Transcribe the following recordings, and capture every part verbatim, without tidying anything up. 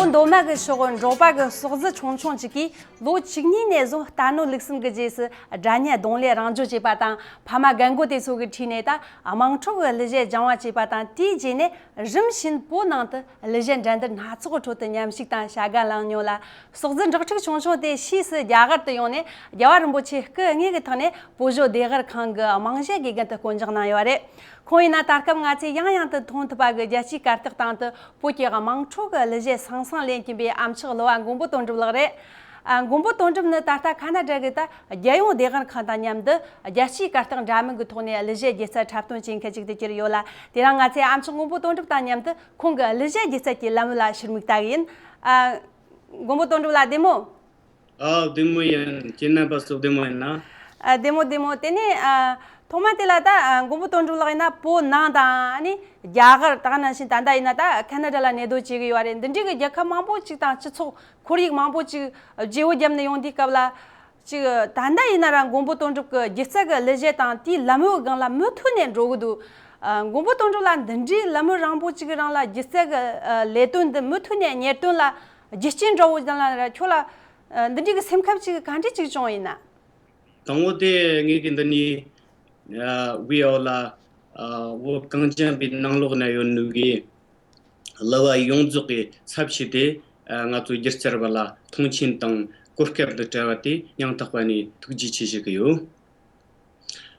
མདོ་སྨད་ཀྱི་ཕྱོགས་འབྲོག་པ་གི་ཟོག་རྫི་ཆུང་ཆུང་ཅིག་གིས་ལོ་བཅུ་གཉིས་ནས་བཟུང་རྟ་ནོར་ལུག་གསུམ་གྱི་རྗེས་སུ་སྒྲ་སྙན་རྡུང་ལེན་རང་འཇོག་བྱས་པ་དང་། ཕ་མ་རྒན་རྒོན་དེ་ཚོ་གི་ཁྲིད་ནས་ད་དམངས་ཁྲོད་ཀྱི་གླུ་གཞས་སྦྱང་བ་བྱས་པ་དང་། དེའི་རྗེས་ནས་རིམ་བཞིན་བོད་ནང་དུ་གླུ་གཞས་འགྲན་བསྡུར་སྣ་ཚོགས་ཁྲོད་དུ་མཉམ་ཞུགས་དང་བྱ་དགའ་བླངས་མྱོང་ལ། ཟོག་རྫི་འབྲོག་ཕྲུག་ཆུང་ཆུང་དེ་ཕྱིས་སུ་རྒྱ་གར་དུ་ཡོང་ནས་རྒྱལ་བ་རིན་པོ་ཆེ་སྐུ་དངོས་ཀྱི་ཐོག་ནས་བོད་བཟོ་ལྡེ་གུར་ཁང་གི་རྨང་གཞི་དགེ་རྒན་དུ་བསྐོ་འཇོག་གནང་ཡོད་རེད། ཁོང་ཡིན་ན་ད་སྐབས་ང་ཚོས་ཡང་ཡང་དུ་མཐོང་ཐུབ་པ་གི་རྒྱལ་སྤྱིའི་གར་སྟེགས་སྟེང་དུ་བོད་ཀྱི་དམངས་ཁྲོད་ཀྱི་གླུ་གཞས་ཟང་ཟིང་ལེན་གྱིན་པའི་ཨ་མཆོག་གླུ་བ་མགོན་པོ་དོན་གྲུབ་ལགས་རེད། ཨ། མགོན་པོ་དོན་གྲུབ་ནི་ད་ལྟ་ཁ་ན་ཌ་གི་ད་རྒྱལ་ཡོངས་ལྡེ་གུར་ཁང་དང་མཉམ་དུ་རྒྱལ་སྤྱིའི་གར་སྟེགས་འདྲ་མིན་གྱི་ཐོག་ནས་གླུ་གཞས་སྒྱུ་རྩལ་འཁྲབ་སྟོན་བྱེད་མཁན་ཅིག་ཏུ་གྱུར་ཡོད་ལ། དེ་རིང་ང་ཚོས་ཨ་མཆོག་མགོན་པོ་དོན་གྲུབ་དང་མཉམ་དུ་ཁོང་གི་གླུ་གཞས་སྒྱུ་རྩལ་གྱི་ལམ་བུ་ལ་ཕྱིར་མིག་ལྟ་གི་ཡིན། ཨ། མགོན་པོ་དོན་གྲུབ་ལགས་བདེ་མོ། ཨ། བདེ་མོ་ཡིན། ཁྱེད་རྣམ་པ་སོགས་བདེ་མོ་ཡིན་ན། ཨ། བདེ་མོ་བདེ་མོ། དེ་ནས་ཨ། ཐོག་མ་དེ་ལ་ད་ཨ། མགོན་པོ་དོན་གྲུབ་ལགས་ཡིན་ན་བོད་ནང་དང་ཨ་ནི་རྒྱ་གར། ད་ག་ནང་བཞིན་ད་ལྟ་ཡིན་ན་ད་ཁ་ན་ཌ་ལ་གནས་སྡོད་བྱེད་ཀྱི་ཡོད་རེད། འདི་འདྲའི་གི་རྒྱལ་ཁབ་མང་པོ་ཅིག་དང་སྤྱི་ཚོགས་ཁོར་ཡུག་མང་པོ་ཅིག་བརྗེ་བོ་བརྒྱབ་ནས་ཡོང་དུས་སྐབས་ལ། ཅིག་ད་ལྟ་ཡིན་ན་ར་མགོན་པོ་དོན་གྲུབ་ཀྱི་སྒྱུ་རྩལ་གྱི་གླུ་གཞས་དང་དེའི་ལམ་བུའི་སྒང་ལ་མུ་མཐུད་ནས་འགྲོ་གི་འདུག་ཨ། མགོན་པོ་དོན་གྲུབ་ལགས་འདི་འདྲའི་ལམ་བུ་རིང་པོ་ཅིག་གི་རིང་ལ་སྒྱུ་རྩལ་གྱི་ཨ། ལས་དོན་འདི་མུ་མཐུད་ནས་གཉེར་དོན་ལ་རྒྱུ་རྐྱེན་འདྲ་བོ་ཅིག་ལ་ར་ཁྱོད་ལ་ཨ། འདི་འདྲའི་གི་སེམས་ཁམས་ཅིག་ག་འདྲ་ཅིག་བྱུང་ཡིན་ན། དང་པོ་དེ་ངེད་ཀྱི་འདི་ནས་ཨ། བོད་ལ་ཨ། བོད་གངས་ཅན་པའི་ནང་ལོགས་ན་ཡོད་ནུ་གི་གླུ་བ་ཡོངས་རྫོགས་ཀྱི་ཚབ་བྱས་ཏེ་ཨ། ང་ཚོ་སྒྱུ་རྩལ་བ་ལ་མཐོང་ཆེན་དང་གོ་སྐབས་འདི་སྤྲད་པ་དེ་སྙིང་ཐག་པ་ནས་ཐུགས་རྗེ་ཆེ་ཞུ་གི་ཡོད།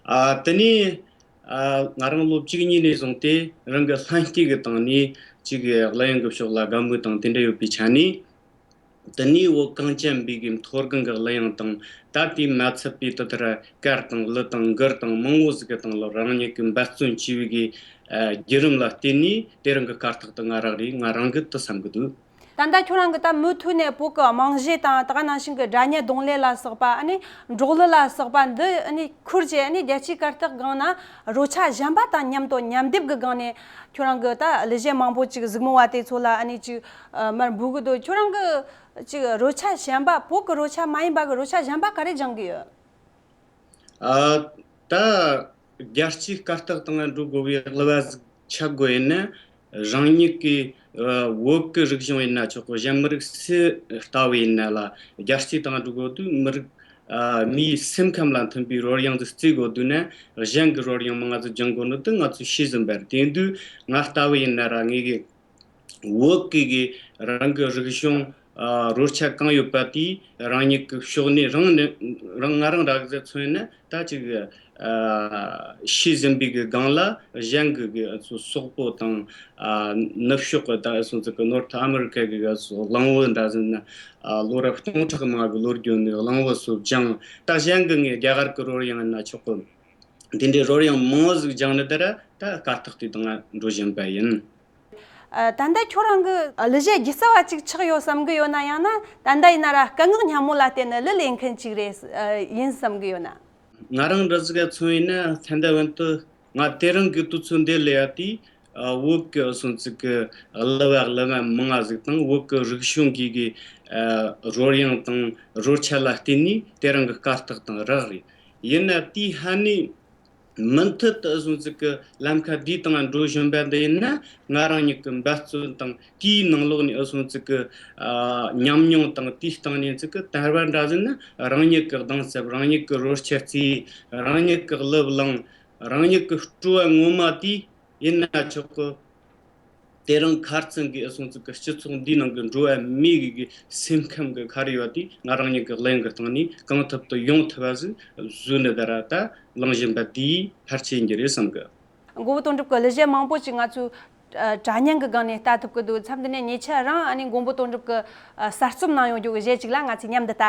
ཨ། དེ་ནས་ཨ། ང་རང་ལོ་བཅུ་གཉིས་ནས་བཟུང་སྟེ་རང་གི་ལྷན་སྐྱེས་ཀྱི་སྟེང་ནས་ཅིག་གི་གླུ་དབྱངས་ཀྱི་ཕྱོགས་ལ་དགའ་མོས་དང་དེ་འདྲ་ཡོད་པའི་ཆ་ནས། དེ་ནས་བོད་གངས་ཅན་པའི་གི་མཐོ་སྒང་གི་གླུ་དབྱངས་དང་། ད་དེ་མ་ཚད་པའི་དེ་ལྟར་གར་དང་གླུ་དང་གུར་དང་མང་བོ་ཟིག་གི་སྟེང་ལ་རང་ཉིད་ཀྱི་འབད་བརྩོན་བྱས་པའི་གི་ཨ། བརྒྱུད་རིམ་ལ་བརྟེན་ནས་དེ་རིང་གི་གར་སྟེགས་དེ་ང་རག་རེད། ང་རང་གི་དེ་བསམ་གི་འདུག་ད་ལྟ་ཁྱོད་རང་གིས་ད་མུ་མཐུད་ནས་བོད་ཀྱི་རྨང་གཞི་དང་ད་ག་ནང་བཞིན་གྱི་སྒྲ་སྙན་རྡུང་ལེན་ལ་སོགས་པ། ཨ་ནི་འབྲོག་གླུ་ལ་སོགས་པ་འདི་ཨ་ནི་ཁུར་བྱས། ཨ་ནི་རྒྱལ་སྤྱིའི་གར་སྟེགས་སྒང་ན་རོལ་ཆ་གཞན་པ་དང་མཉམ་དུ་མཉམ་སྡེབ་ཀྱི་སྒང་ནས་ཁྱོད་རང་གིས་ད་གླུ་གཞས་མང་པོ་ཅིག་གཟིགས་མོ་བ་དེ་ཚོ་ལ་ཨ་ནི་ཅིག་ཨ། མར་འབུལ་གི་འདུག་ཁྱོད་རང་གིས་ཅིག་རོལ་ཆ་གཞན་པ། བོད་ཀྱི་རོལ་ཆ་མ་ཡིན་པ་གི་རོལ་ཆ་གཞན་པ་ག་རེ་སྦྱང་གི་ཡོད། ཨ། ད་རྒྱལ་སྤྱིའི་གར་སྟེགས་སྟེང་འགྲོ་དགོས་པའི་གླུ་བ་ཟིག་ཆགས་དགོས་ཡིན་ན། རང་ཉིད་ཀྱི་ཨ། བོད་ཀྱི་རིག་གཞུང་ཡིན་ན་ཆོག་གི། གཞན་མི་རིགས་སུ་ལྟ་བུ་ཡིན་ན་ལ་རྒྱལ་སྤྱིའི་སྟེང་འགྲོ་དགོས་དུས་མི་རིགས་ཨ། མིའི་སེམས་ཁམས་ལ་མཐུན་པའི་རོལ་དབྱངས་ཟིག་རྩེ་དགོས་དུས་ན། གཞན་གྱི་རོལ་དབྱངས་མང་ང་ཟིག་སྦྱང་དགོས་ནི་དེ་ང་ཚོས་ཤེས་ཟིན་པ་རེད། དེ་དུས་ང་ལྟ་བུ་ཡིན་ན་ར་ངེད་ཀྱི་བོད་ཀྱི་གི་རང་གི་རིག་གཞུང་ཨ། རོལ་ཆ་གང་ཡོད་པ་དེ་རང་ཉིད་ཀྱི་ཕྱོགས་ནས་རང་ནས་རང་ང་རང་རག་ཟེར་མཚོན་ན། ད་ཅིག་ཨ། ཤེས་ཟིན་པའི་གི་སྒང་ལ་གཞན་གྱི་གི་སོག་པོ་དང་ཨ། ནུབ་ཕྱོགས་ཀྱི་ད་སོང་ཙི་གི་ནོར་ཐ་ཨ་མི་རི་ཀ་གི་གི་སོག་གླིང་བུ་འདྲ་ཟེར་ན། ཨ། ལོ་རབས་སྟོང་ཕྲག་མང་གི་ལོ་རྒྱུས་ནས་གླིང་བུ་སོགས་སྦྱངས། ད་གཞན་གྱི་ངས་རྒྱ་གར་གྱི་རོལ་དབྱངས་ཡིན་ན་ཆོག་གི། དེ་འདྲའི་རོལ་དབྱངས་མང་བོ་ཟིག་སྦྱངས་ནི་དེ་ར་ད་གར་སྟེགས་དེ་དང་འགྲོ་བཞིན་པ་ཡིན། ཨ། ད་ལྟ་ཁྱོད་རང་གི་གླུ་གཞས་སྒྱུ་རྩལ་བ་ཅིག་ཆགས་ཡོད་བསམ་གི་ཡོད་ན། ཡང་ན་ད་ལྟ་ཡིན་ན་ར་སྐད་ངག་སྙན་མོ་ལ་བརྟེན་ནས་གླུ་ལེན་མཁན་ཅིག་རེད། ཨ། ཡིན་བསམ་གི་ཡོད་ན། ང་རང་འདྲ་ཟིག་ག་མཚོན་ཡིན་ན། ད་ལྟ་བར་དུ་ང་དེ་རིང་གི་དུས་ཚོད་འདི་ལས་ཡ་དེ་ཨ། བོད་ཀྱི་སོང་ཙི་གི་གླུ་བ་གླུ་མ་མང་ང་ཟིག་དང་། བོད་ཀྱི་རིག་གཞུང་གི་གི་ཨ། རོལ་དབྱངས་དང་རོལ་ཆ་ལ་བརྟེན་ནས་དེ་རིང་གི་གར་སྟེགས་དང་རག་རེད། ཡིན་ན་དེའི་ཧ་ནས་མུ་མཐུད་དུ་སོང་ཙི་གི་ལམ་ཁ་འདིའི་སྟེང་འགྲོ་བཞིན་པ་འདི་ཡིན་ན། ང་རང་ཉིད་ཀྱི་འབད་བརྩོན་དང་དེའི་ནང་ལོགས་ནས་སོང་ཙི་གི་ཨ། ཉམས་མྱོང་དང་དེའི་སྟེང་ནས་ཙི་གི་དར་བ་འདྲ་ཟིན་ན། རང་ཉིད་ཀྱི་གདེང་ཚབ། རང་ཉིད་ཀྱི་རོལ་ཆ་རྩེ། རང་ཉིད་ཀྱི་གླུ་བླངས། རང་ཉིད་ཀྱི་སྤྲོ་བ་ངོ་མ་དེ་ཡིན་ན་ཆོག་གི། དེ་རིང་ཁ་རྩང་གི་སོང་ཙི་གི་སྤྱི་ཚོགས་འདིའི་ནང་གི་འགྲོ་བ་མི་གི་གི་སེམས་ཁམས་གི་ག་རེ་ཡོད་དེ་ང་རང་ཉིད་གི་གླུ་དབྱངས་གི་སྟེང་ནས་གང་ཐུབ་ཏུ་ཡོང་ཐུབ་པ་ཟིག་བཟོས་ནི་དེ་ར་ད་ལངས་བཞིན་པ་དེའི་ཕལ་ཆེར་ཡིན་རྒྱུ་རེད་བསམ་གི། མགོན་པོ་དོན་གྲུབ་གི་གླུ་གཞས་མང་པོ་ཅིག་ང་ཚོས་ཨ། སྒྲ་སྙན་གི་སྒང་ནས་ལྟ་ཐུབ་གི་འདུག་མཚམས་འདི་ནས་ཉེ་ཆར་རང་ཨ་ནི་མགོན་པོ་དོན་གྲུབ་གི་ཨ། གསར་རྩོམ་གནང་ཡོང་རྒྱུ་གི་གཞས་ཅིག་ལ་ང་ཚོས་མཉམ་དུ་ལྟ།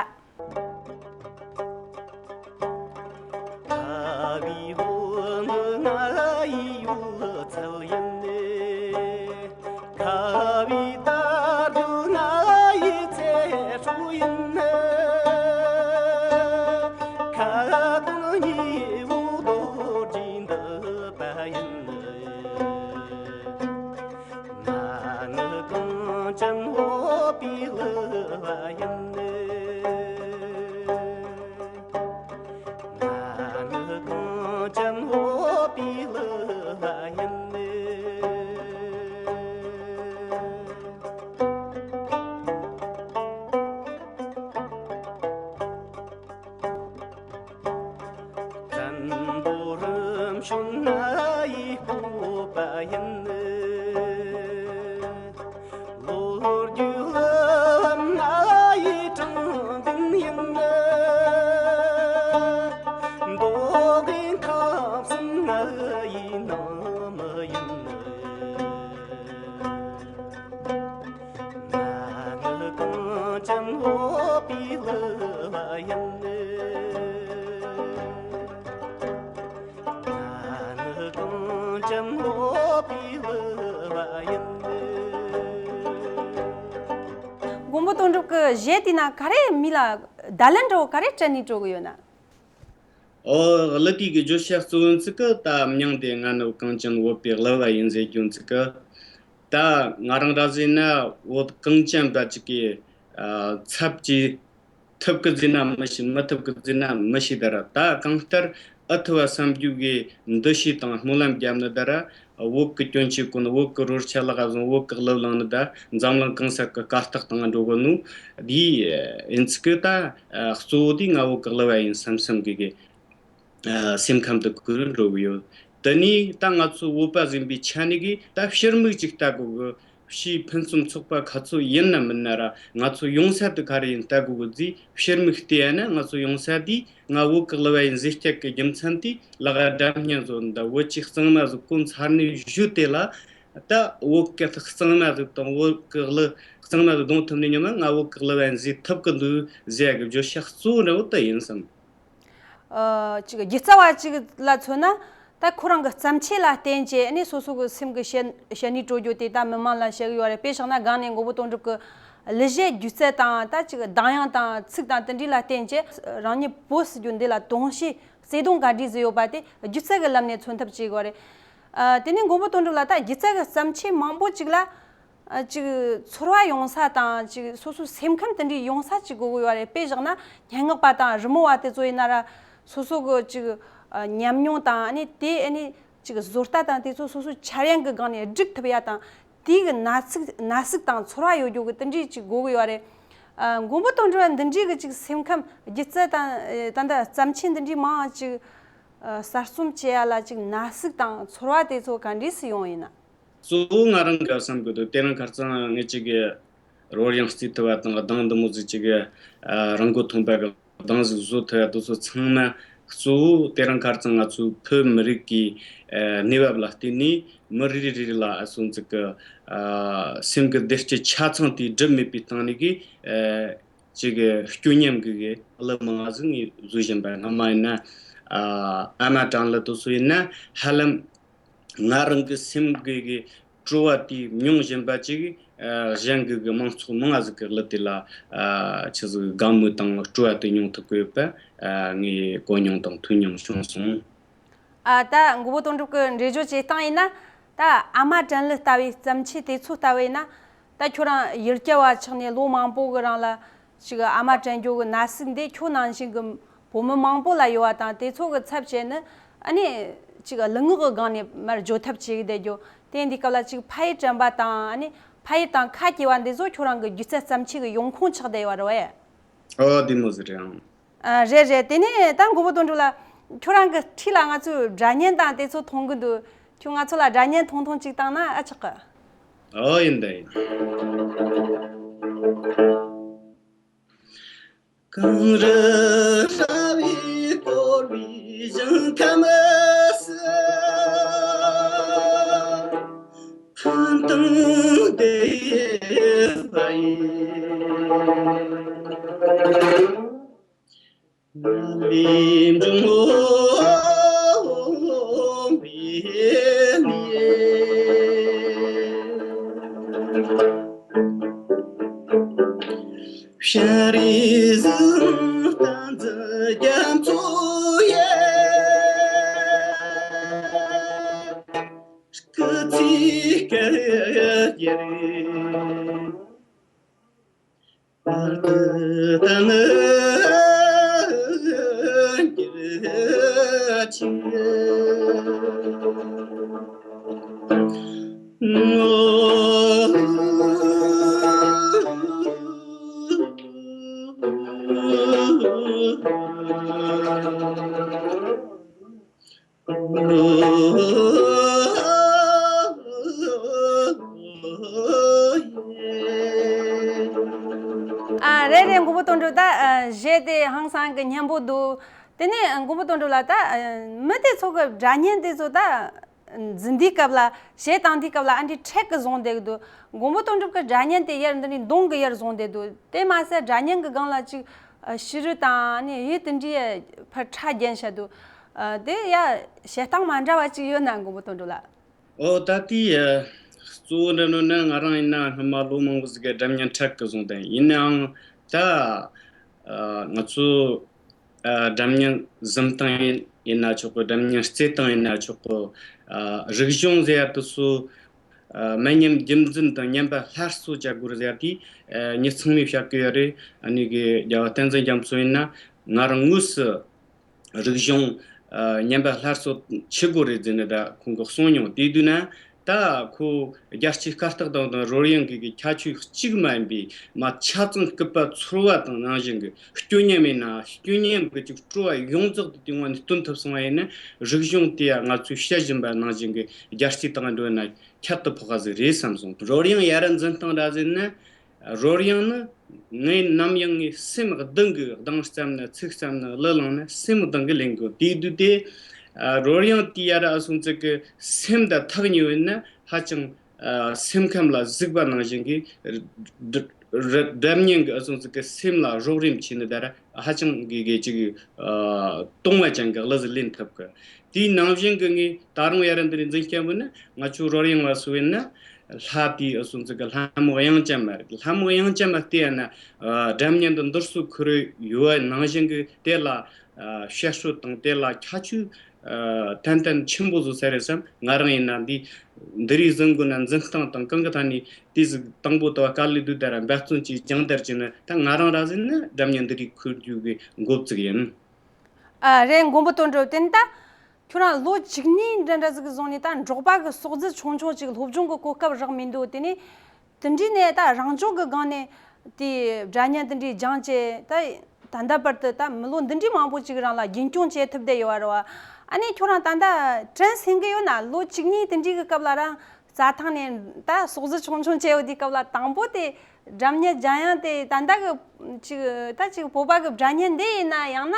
ཁ་བའི་ལོ་ནི་ང་ཡི་ཡོད་ཚད་ཡིན། ཁ་བའི་དར་དུ་ང་ཡི་ཚེ་སྲོག་ཡིན། ཁ་དོན་ཉི་འོད་རྡོ་རྗེ་འདི་ལྟ་ཡིན། ང་ནི་གངས་ཅན་བོད་པའི་གླུ་བ་ཡིན། ང་ནི་གངས་ཅན་བོད་པའི་གླུ་བ་ཡིན། མགོན་པོ་དོན་གྲུབ་ཀྱི་གཞས་དེའི་ནང་ག་རེ་མི་ལ་བརྡ་ལན་འདྲ་བོ་ག་རེ་སྤྲད་ནས་སྤྲོད་གི་ཡོད་ན། ཨོ། གླུ་དེ་གི་བརྗོད་བྱ་གཙོ་བོ་ཚིག་གི་ད་མྱང་དེ་ང་ནི་གངས་ཅན་བོད་པའི་གླུ་བ་ཡིན་ཟེར་རྒྱུ་ཚིག་གི། ད་ང་རང་ར་ཟེར་ན་བོད་གངས་ཅན་པ་ཅིག་གི་ཨ་ཚབ་ཀྱི་ཐུབ་ཀི་ཟེར་ན་མི་ཤེས། མི་ཐུབ་ཀི་ཟེར་ན་མི་ཤེས། ད་ར་ད་གང་ལྟར་ཨ་ཐུབ་བ་བསམ་རྒྱུ་གི་འདུ་ཤེས་དང་སྨོན་ལམ་བརྒྱབ་ནི། ད་ར་བོད་ཀྱི་སྐྱོན་ཆེ་གོ་ནི། བོད་ཀྱི་རོལ་ཆ་ལག་བཟུང་། བོད་ཀྱི་གླུ་བླངས་ནི། ད་འཛམ་གླིང་གང་ས་གི་གར་སྟེགས་སྟེང་འགྲོ་གོ་ནོ་དེ་ཡིན་ཚིག་གི། ད་གཙོ་བོ་དེ་ང་བོད་ཀྱི་གླུ་བ་ཡིན་བསམ་བསམ་གི་གི་ཨ་སེམས་ཁམས་དུ་གུ་རུ་འགྲོ་གི་ཡོད། དེ་ནས་ད་ང་ཚོ་བོད་པ་ཟིན་པའི་ཆ་ནས་གི་ད་ཕྱིར་མིག་ཅིག་ལྟ་དགོས་གི། ཕྱིའི་ཕུན་སུམ་ཚོགས་པ་ག་ཚོད་ཡིན་ན་མིན་ན་ར་ང་ཚོ་ཡོང་ས་དེ་ག་རེ་ཡིན་ལྟ་དགོས་གི་ཟེ། ཕྱིར་མིག་བལྟས་ཡ་ན་ང་ཚོ་ཡོང་ས་དེ་ང་བོད་ཀྱི་གླུ་བ་ཡིན་ཟེར་སྐད་ཀྱི་རྒྱུ་མཚན་དེ་ལག་སྒྲ་སྙན་བཟོ་འདི་བོད་ཀྱི་གཙང་མ་ཟིག་གོ་མཚར་ནས་བཞུད་དེ་ལ། ད་བོད་ཀྱི་གཙང་མ་ཟིག་དང་བོད་ཀྱི་གླུ་གཙང་མ་ཟིག་གཏོང་ཐུབ་ནས་ཉོ་ན་ང་བོད་ཀྱི་གླུ་བ་ཡིན་ཟེར་ཐུབ་གི་འདུག་ཟེར་ཡ་གི་བརྗོད་བྱ་གཙོ་བོ་འདྲ་བོ་དེ་ཡིན་བསམ། ཨ་ཅིག་སྒྱུ་རྩལ་བ་ཅིག་ལ་མཚོན་ན། ད་ཁོ་རང་གི་བརྩམས་ཆོས་ལ་བརྟེན་བྱས་ནས་སོ་སོ་གི་སེམས་ཀྱི་བཤད་བཤད་ནུས་སྤྲོད་རྒྱུ་དེ་ད་མི་མང་ལ་བཤད་གི་ཡོད་རེད། དཔེ་བཞག་ན་སྒང་ནས་མགོན་པོ་དོན་གྲུབ་ཀྱི་གླུ་གཞས་སྒྱུ་རྩལ་དང་། ད་ཅིག་གདངས་དབྱངས་དང་ཚིག་དང་དེ་འདྲ་ལ་བརྟེན་བྱས་རང་ཉིད་བོད་ཟེར་རྒྱུ་འདི་ལ་དུང་ཞེན་བརྩེ་དུང་ག་འདྲ་ཟིག་ཡོད་པ་དེ་སྒྱུ་རྩལ་གྱི་ལམ་ནས་མཚོན་ཐབས་བྱེད་གི་ཡོད་རེད། ཨ་དེ་ནས་མགོན་པོ་དོན་གྲུབ་ལ་ད་སྒྱུ་རྩལ་གྱི་བརྩམས་ཆོས་མང་པོ་ཅིག་ལ། ཨ་ཅིག་ཚོར་བ་ཡོང་ས་དང་། ཅིག་སོ་སོའི་སེམས་ཁམས་དེ་འདྲའི་ཡོང་ས་ཅིག་དགོས་གི་ཡོད་རེད། དཔེ་བཞག་ན་སྙན་ངག་པ་དང་རི་མོ་བ་དེ་ཚོ་ཡིན་ན་ར། སོ་སོ་གི་ཅིག་ཨ་ཉམས་མྱོང་དང་། ཨ་ནི་དེ་ཨ་ནི་ཅིག་བཟོ་ལྟ་དང་དེ་ཚོ་སོ་སོའི་འཆར་ཡན་གི་སྒང་ནས་སྒྲིག་ཐུབ་ཡ་དང་། དེའི་གི་ན་ཟུག་ན་ཟུག་དང་ཚོར་བ་ཡོད་རྒྱུ་གི་དེ་འདྲའི་ཅིག་དགོས་གི་ཡོད་རེད། ཨ་མགོན་པོ་དོན་གྲུབ་འདི་འདྲའི་གི་ཅིག་སེམས་ཁམས་སྒྱུ་རྩལ་དང་། ཨ་ད་ལྟ་བརྩམས་ཆོས་འདི་འདྲའི་མང་ཅིག་ཨ་གསར་རྩོམ་བྱེད་ཡ་ལ་ཅིག་ན་ཟུག་དང་ཚོར་བ་དེ་ཚོ་ག་འདྲས་སུ་ཡོང་ཡིན་ན། གཙོ་བོ་ང་རང་གི་བསམ་གི་འདུག་དེ་རིང་ཁ་སང་ངེད་ཅག་གི་རོལ་དབྱངས་རྩེ་ཐུབ་པ་དང་གདངས་འདི་མོ་ཟིག་ཅིག་གི་ཨ་རང་མགོ་ཐོན་པ་གི་གདངས་ཟིག་བཟོ་ཐུབ་ཡ་དེ་ཚོ་ཚང་མ་གཙོ་བོ་དེ་རིང་ཁ་སང་ང་ཚོའི་བོད་མི་རིགས་ཀྱི་ཨ་གནས་བབ་ལ་བརྟེན་ནས་མི་རེ་རེ་རེ་ལ་ཨ་སོ་ཟིག་གི་ཨ་སེམས་ཀྱི་བདེ་སྐྱིད་ཆ་ཚང་དེ་སྒྲུབ་མེད་པའི་སྟེང་ནས་གི་ཨ་ཅིག་གི་སྐྱོ་ཉམས་ཀྱི་གི་གླུ་མང་ཟིག་ངས་བཟོ་བཞིན་པ། སྔ་མ་ཡིན་ན་ཨ་ཨ་མ་དྲན་གླུ་དེ་ཚོ་ཡིན་ན་ཧ་ལམ། ང་རང་གི་སེམས་ཀྱི་གི་སྤྲོ་བ་དེ་མྱོང་བཞིན་པ་ཅིག་ཨ་གཞན་གྱི་གི་མང་ཚོགས་མང་ང་ཟིག་གི་གླུ་དེ་ལ་ཨ་ཆི་ཟིག་དགའ་མོས་དང་སྤྲོ་བ་དེ་མྱོང་ཐུབ་ཀྱི་ཡོད་པ་ཨ་ངས་གོ་མྱོང་དང་ཐོས་མྱོང་བྱུང་སོང་། ཨ་ད་མགོན་པོ་དོན་གྲུབ་ཀྱི་འགྲེལ་བརྗོད་བྱེད་སྟངས་ཡིན་ན། ད་ཨ་མ་དྲན་གླུ་ལྟ་བུའི་བརྩམས་ཆོས་དེ་ཚོ་ལྟ་བུ་ཡིན་ན། ད་ཁྱོད་རང་ཡུལ་གྱར་བ་ཆགས་ནས་ལོ་མང་པོ་གི་རིང་ལ། ཅིག་ཨ་མ་དྲན་རྒྱུ་གི་ན་ཟུག་འདི་ཁྱོད་ནང་བཞིན་གི་བོད་མི་མང་པོ་ལ་ཡོད་པ་དང་། དེ་ཚོ་གི་ཚབ་བྱས་ནས་ཨ་ནི་ཅིག་གླུ་ངག་གི་སྒང་ནས་མར་བརྗོད་ཐབས་བྱེད་ཀྱི་བསྡད་རྒྱུ། དེ་འདི་སྐབས་ལ་ཅིག་ཕ་ཡུལ་དྲན་པ་དང་། ཨ་ནི་ཕ་ཡུལ་དང་ཁ་གྱེས་པ་འདི་ཚོ་ཁྱོད་རང་གི་སྒྱུ་རྩལ་བརྩམས་ཆོས་ཀྱི་ཡོང་ཁུངས་ཆགས་བསྡད་ཡོད་རེད་པས། ཨོ་དེ་མོ་ཟིག་རེད་ཨང་། ཨ་རེད་རེད། དེ་ནས་ད་མགོན་པོ་དོན་གྲུབ་ལགས། ཁྱོད་རང་གི་འཁྲིས་ལ་ང་ཚོས་སྒྲ་སྙན་དང་དེ་ཚོ་མཐོང་གི་འདུག་ཁྱོད་ང་ཚོ་ལ་སྒྲ་སྙན་ཐུང་ཐུང་ཅིག་བཏང་ན་ཨ་ཆོག་གི། ཨོ་ཡིན་ད་ཡིན། གངས་རི་ཤ་བའི་གཏོར་བའི་ཞིང་ཁམས་སུ། ཕན་དང་བདེ་བ་ཡིན། ང་ལས་འབྱུང་བའི་ཤ་རི་ཟིན་ཏང་ཙི་རྒྱ་མཚོ་ཡེ། སྐུ་ཚེ་བསྐལ་བརྒྱར། བར་དུ་ད་ནི་འགྱུར་ཅིག་ཨ་རེད་རེད། མགོན་པོ་དོན་གྲུབ། ད་ཨ་གཞས་དེ་ཧང་སང་གི་སྙན་པོ་འདུག་དེ་ནས་མགོན་པོ་དོན་གྲུབ་ལགས། ད་ཨ་མི་དེ་ཚོ་གི་སྒྲ་སྙན་དེ་ཚོ་ད་འཛིན་དུས་སྐབས་ལ། གཞས་བཏང་དུས་སྐབས་ལ་ཨ་འདྲའི་འཁྲིག་གི་བཟུང་བསྡད་གི་འདུག་མགོན་པོ་དོན་གྲུབ་ཀྱི་སྒྲ་སྙན་དེ་ཡར་འདི་ནས་མདུང་གི་ཡར་བཟུང་བསྡད་འདུག་དེ་མ་ཟད་སྒྲ་སྙན་གི་སྒང་ལ་ཅིག་ཨ་ཕྱི་རུ་དང་ཨ་ནི་ཡུལ་དེ་འདྲའི་ཕར་ཁྲ་བརྒྱན་བཞག་འདུག་ཨ་དེ་ཡ་བྱེད་སྟངས་མ་འདྲ་བ་ཅིག་ཡོད་ན། མགོན་པོ་དོན་གྲུབ་ལགས། ཨོ་ད་དེ་ཨ་གཙོ་བོ་འདྲ་ནོ་ན་ང་རང་ཡིན་ན་སྔོན་མ་ལོ་མང་པོ་ཟིག་གི་སྒྲ་སྙན་འཁྲབ་གི་བཟུང་དང་། ཡིན་ནའང་ད་ཨ་ང་ཚོ་ཨ་སྒྲ་སྙན་འཛིན་སྟངས་ཡིན་ཡིན་ན་ཆོག་གི། སྒྲ་སྙན་རྩེ་སྟངས་ཡིན་ན་ཆོག་གི། ཨ་རིག་གཞུང་ཟེར་ཡ་དེ་ཚོ་ཨ་མི་ཉམས་རྒྱུན་འཛིན་དང་ཉམས་པ་སླར་གསོ་བྱ་དགོས་ཟེར་ཡ་དེ་ཨ་ངས་ཚང་མས་བཤད་གི་ཡོད་རེད། ཨ་ནི་གི་རྒྱལ་བ་བསྟན་འཛིན་རྒྱ་མཚོ་ཡིན་ན་ང་རང་དངོས་སུ་རིག་གཞུང་ཨ་ཉམས་པ་སླར་གསོ་བྱེད་དགོས་རེད་ཟེར་ནས་ད་ཁོང་གིས་གསུངས་མྱོང་། དེ་དུས་ན་ད་ཁོ་རྒྱལ་སྤྱིའི་སྐད་གྲགས་དང་དང་རོལ་དབྱངས་གི་གི་ཁྱད་ཆོས་གཅིག་མ་ཡིན་པའི་མ་ཆ་ཚང་སྐུད་པ་ཚོར་བ་དང་ནང་བཞིན་གི་སྐྱོ་ཉམས་ཡིན་ན་སྐྱོ་ཉམས་གི་ཅིག་སྤྲོ་བ་ཡོངས་རྫོགས་དེ་དེ་ངོ་ནས་སྟོན་ཐུབ་སོང་བ་ཡིན་ན། རིག་གཞུང་དེ་ཡང་ང་ཚོས་བཤད་བཞིན་པ་ནང་བཞིན་གི་རྒྱལ་སྤྱིའི་སྟེང་འགྲོ་ན་ཁྱད་དུ་འཕགས་པ་ཟིག་རེད་བསམ་སོང་། རོལ་དབྱངས་ཡར་འཛིན་སྟངས་ར་ཟེར་ན། རོལ་དབྱངས་ནི་ངས་ནམ་ཡང་ངའི་སེམས་གདེང་གི་གདངས་བརྩམས་ན། ཚིག་བརྩམས་ན། གླུ་བླངས་ན་སེམས་གདེང་གི་ལེན་དགོས། དེའི་དུས་དེ་ཨ་རོལ་དབྱངས་དེ་ཡར་ཨ་སོང་ཙི་གི་སེམས་དང་ཐག་ཉེ་བས་ན་ཧ་ཅང་ཨ་སེམས་ཁམས་ལ་ཟུག་པ་ནང་བཞིན་གི་སྒྲ་སྙན་གི་ཨ་སོང་ཙི་གི་སེམས་ལ་རོགས་རམ་བྱས་ནས་ད་ར་ཧ་ཅང་གི་གི་ཅིག་ཨ་གཏོང་བ་ཅན་གི་གླུ་ཟིག་ལེན་ཐུབ་གི། དེའི་ནང་བཞིན་གི་ངས་ད་རུང་ཡར་འདི་རིགས་འཛིན་སྐྱོང་བ་ནི་ང་ཚོ་རོལ་དབྱངས་ལ་སོ་བས་ན། ལྷ་དེའི་ཨ་སོང་ཙི་གི་ལྷ་མོ་དབྱངས་ཅན་མ་རེད། ལྷ་མོ་དབྱངས་ཅན་མ་བལྟས་ན་ཨ་སྒྲ་སྙན་དུ་འདུར་སོ་ཁུར་ཡོད་ནང་བཞིན་གི་དེ་ལ་ཨ་བཤད་སྲོལ་དང་དེ་ལ་ཁྱད་ཆོས་ཨ་ཏན་ཏན་ཆེན་པོ་བཟོ་ས་རེད་བསམ། ང་རང་ཡིན་ན་འདི་འདི་རིགས་འཛིན་དགོས་ན་འཛིན་སྟངས་དང་གང་གི་ཐད་ནས་དེ་ཟིག་དང་པོ་དུ་བ་དཀའ་ལས་སྡུག་ད་ར་འབད་བརྩོན་གྱིས་སྦྱང་བརྡར་བྱས་ན། ད་ང་རང་ར་ཟིན་ན་སྒྲ་སྙན་འདི་རིགས་ཁུར་རྒྱུ་གི་འགོ་བཙུགས་ཡིན། ཨ་རེད། མགོན་པོ་དོན་གྲུབ། དེ་ནི་ད་ཁྱོད་རང་ལོ་བཅུ་གཉིས་འདྲ་འདྲ་ཟིག་གི་བཟུང་ནས་ད་འབྲོག་པ་གི་ཟོག་རྫི་ཆུང་ཆུང་ཅིག་སློབ་སྦྱོང་གི་གོ་སྐབས་རག་མི་འདུག། དེ་ནས་དེ་འདྲའི་ནས་ད་རང་སྦྱོང་གི་སྒང་ནས་དེ་སྒྲ་སྙན་དེ་འདྲའི་སྦྱངས་བྱས། ད་ད་ལྟ་བར་དུ་ད་མི་ལོ་འདི་འདྲའི་མང་པོ་ཅིག་རང་ལ་རྒྱུན་སྐྱོང་བྱེད་ཐུབ་བསྡད་ཡོད་རེད་བ། ཨ་ནི་ཁྱོད་རང་ད་ལྟ་དྲན་སེམས་གི་ཡོད་ན་ལོ་བཅུ་གཉིས་དེ་འདྲའི་གི་སྐབས་ལ་རང་རྩྭ་ཐང་ནས་ད་ཟོག་རྫི་ཆུང་ཆུང་བྱས་ཡོད་དུས་སྐབས་ལ་དང་པོ་དེ་སྒྲ་སྙན་སྦྱང་ཡང་དེ་ད་ལྟ་གི་ཅིག་ད་ཅིག་བོད་པ་གི་སྒྲ་སྙན་འདི་ཡིན་ན་ཡང་ན།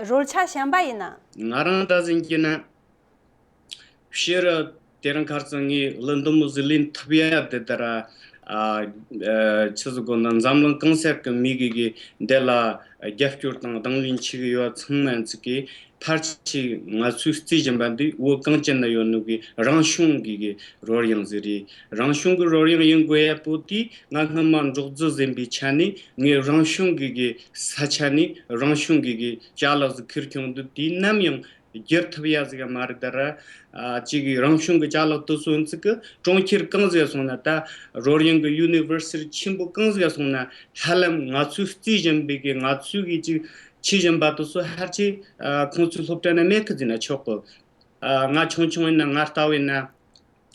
རོལ་ཆ་གཞན་པ་ཡིན་ན། ང་རང་ད་ཟིན་གྱི་ན་ཕྱིར་དེ་རིང་ཁར་ཚང་ངས་གླུ་འདི་མོ་ཟིག་ལེན་ཐུབ་ཡ་དེ་ལྟར་ཨ་ཆི་ཟིག་གོ་ན་འཛམ་གླིང་གང་སར་གི་མི་གི་གི་འདི་ལ་རྒྱབ་སྐྱོར་དང་དང་ལེན་བྱེད་གི་ཡོད་ཚང་མ་ཚིག་གི་ཕལ་ཆེར་ང་ཚོས་རྩིས་བཞིན་པ་འདི་བོད་གངས་ཅན་ན་ཡོད་ནོ་གི་རང་བྱུང་གི་གི་རོལ་དབྱངས་ཟིག་རེད། རང་བྱུང་གི་རོལ་དབྱངས་ཡིན་དགོས་ཡ་པོ་དེ་ང་སྔོན་མ་འབྲོག་རྫི་ཟིན་པའི་ཆ་ནས་ངས་རང་བྱུང་གི་གི་ས་ཆ་ནས་རང་བྱུང་གི་གི་ཅ་ལག་ཟིག་ཁུར་ཁྱོང་འདུག། དེ་ནམ་ཡང་བསྒྱུར་ཐུབ་ཡ་ཟིག་མ་རེད་ད་ར། ཨ་ཅིག་གི་རང་བྱུང་གི་ཅ་ལག་དེ་ཚོ་ཚིག་གི་གྲོང་ཁྱེར་གང་ཟིག་སོང་ན་ད་རོལ་དབྱངས་གི་ཡུ་ནི་ཝར་སི་ཊི་ཆེན་པོ་གང་ཟིག་སོང་ན་ཧ་ལམ་ང་ཚོས་རྩིས་བཞིན་པའི་གི་ང་ཚོས་གི་ཅིག་བྱེད་བཞིན་པ་དེ་ཚོ་ཕལ་ཆེར་ཨ་ཁོང་ཚོའི་སློབ་གྲྭ་ན་མེད་གི་ཟེར་ན་ཆོག་གི། ཨ་ང་ཆུང་ཆུང་ཡིན་ན་ང་ལྟ་བུ་ཡིན་ན།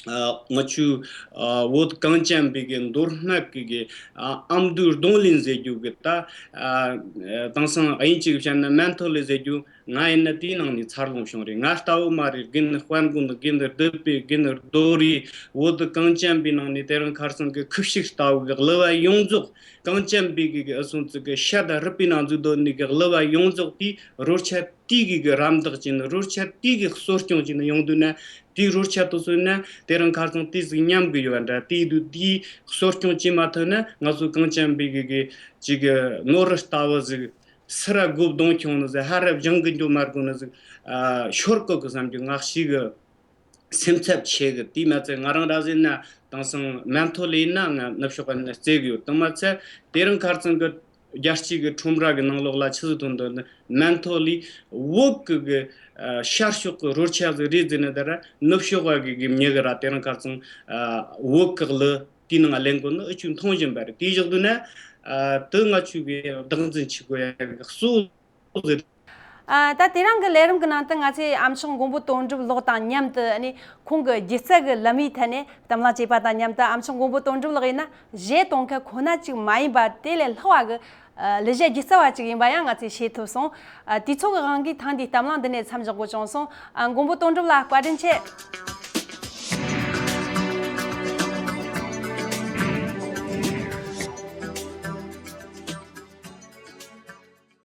ཨ་ང་ཆུ་ཨ་བོད་གངས་ཅན་པའི་གི་མདོ་སྨད་ཀྱི་གི་ཨ་ཨ་མདོའི་རྡུང་ལེན་ཟེར་རྒྱུ་གི་ད་ཨ་དེང་སང་དབྱིན་ཇི་གི་བཤད་ན་མན་ཐོ་ལི་ཟེར་རྒྱུ། ང་ཡིན་ན་དེའི་ནང་ནས་འཚར་ལོངས་བྱུང་རེད། ང་ལྟ་བུ་མ་རེད། དགེ་འདུན་དཔལ་མགོན་དང་དགེ་འདུན་བདུད་བྷེ། དགེ་འདུན་རྡོ་རི། བོད་གངས་ཅན་པའི་ནང་ནས་དེ་རིང་ཁར་སང་གི་ཁུ་བྱུག་ལྟ་བུ་གི་གླུ་བ་ཡོངས་རྫོགས། གངས་ཅན་པའི་གི་གི་ཨ་སོང་ཙི་གི་ཤ་དང་རུས་པའི་ནང་འཛུལ་དོན་ནི་གི་གླུ་བ་ཡོངས་རྫོགས་དེའི་རོལ་ཆ་དེའི་གི་གི་རམ་འདེགས་བྱས་ནས་རོལ་ཆ་དེའི་གི་གསོ་སྐྱོང་བྱས་ནས་ཡོང་དུས་ན། དེའི་རོལ་ཆ་དེ་ཚོ་ན་དེ་རིང་ཁར་སང་དེ་ཟིག་ཉམས་གི་ཡོད་འདྲ། དེའི་དུས་དེའི་གསོ་སྐྱོང་བྱེད་མ་ཐུབ་ན་ང་ཚོ་གངས་ཅན་པའི་གི་གི་ཅིག་གི་ནོར་རི་ལྟ་བུ་ཟིག་སི་ར་དགུ་བརྡུངས་ཁྱོང་ནི་ཟིག་ཧ་རབ་སྦྱང་གི་འགྱོ་མ་དགོས་ནི་ཟིག་ཨ་ཤོར་གོ་གི་བསམ་རྒྱུ་ང་ཞིག་གི་སེམས་འཚབ་ཆེ་གི། དེ་མ་ཚད་ང་རང་ར་ཟིན་ན་དེང་སང་མན་ཐོ་ལི་ཡིན་ན་ང་ནུབ་ཕྱོགས་ནས་རྩེ་གི་ཡོད། དེ་མ་ཚད་དེ་རིང་ཁར་སང་གི་རྒྱལ་སྤྱི་གི་ཁྲོམ་ར་གི་ནང་ལོགས་ལ་ཆི་ཟིག་ཐོན་འདུག་ན་མན་ཐོ་ལི་བོད་གི་གི་ཨ་ཤར་ཕྱོགས་གི་རོལ་ཆ་ཟིག་རེད་ཟེར་ནས་ད་ར་ནུབ་ཕྱོགས་བ་གི་གི་མྱི་གི་ར་དེ་རིང་ཁར་སང་ཨ་བོད་གི་གླུ་དེའི་ནང་ལེན་དགོས་ནི་ཨུ་ཆུ་མཐོང་བཞིན་པ་རེད། དེའི་བཞག་དུས་ན་ཨ་དེ་ང་ཆུ་གི་བདག་འཛིན་བྱེད་དགོས་ཡ་གི་གཙོ་བོ་ཟིག་ཨ་ད་དེ་རིང་གི་ལས་རིམ་གྱི་ནང་དུ་ང་ཚོས་ཨ་མཆོག་མགོན་པོ་དོན་གྲུབ་ལགས་དང་མཉམ་དུ་ཨ་ནི་ཁོང་གི་སྒྱུ་རྩལ་གྱི་ལམ་བུའི་ཐད་ནས་གདམས་ངག་བྱས་པ་དང་མཉམ་དུ། ཨ་མཆོག་མགོན་པོ་དོན་གྲུབ་ལགས་ཡིན་ན་གཞས་གཏོང་མཁན་ཁོ་ན་གཅིག་མ་ཡིན་པར་དེ་ལས་ལྷག་པ་གི་ཨ་ལས་གཞས་སྒྱུ་རྩལ་བ་གཅིག་ཡིན་པ་ཡང་ང་ཚོས་ཤེས་ཐུབ་སོང་། ཨ་དུས་ཚོད་ཀྱི་དབང་གིས་ཐེངས་འདིའི་གཏམ་གླེང་འདི་ནས་མཚམས་འཇོག་དགོས་བྱུང་སོང་། ཨ་མགོན་པོ་དོན་གྲུབ་ལགས་བཀའ་དྲིན་ཆེ།